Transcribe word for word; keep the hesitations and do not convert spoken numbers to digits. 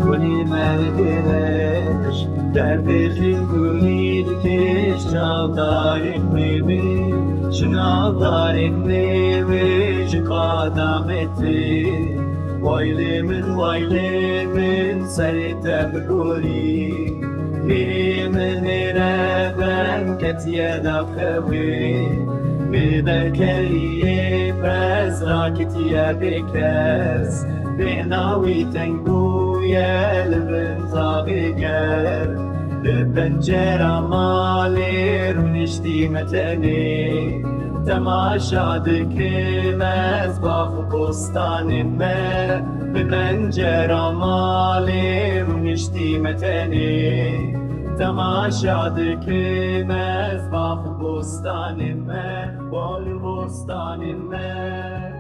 Gulî me digireş, derdê xî gulî dikêş, çavdarên wê bi, ji navdarên wê wê ji qada me tê. Way lê min, way lê min, serê te bigorî. Bêrê min êre bem ketiye nav xewê. Bê berkeriyê pez raketiye bê kes. Bê navî teng bûye li bin zavê ger. Li pencera malê rûniştî me tenê. Temaşa dikim ez bax û bostanên me. Bi pencera malê rûniştî me tenê. Temaşa dikim ez bax û bostanên me. Bal û bostanên me.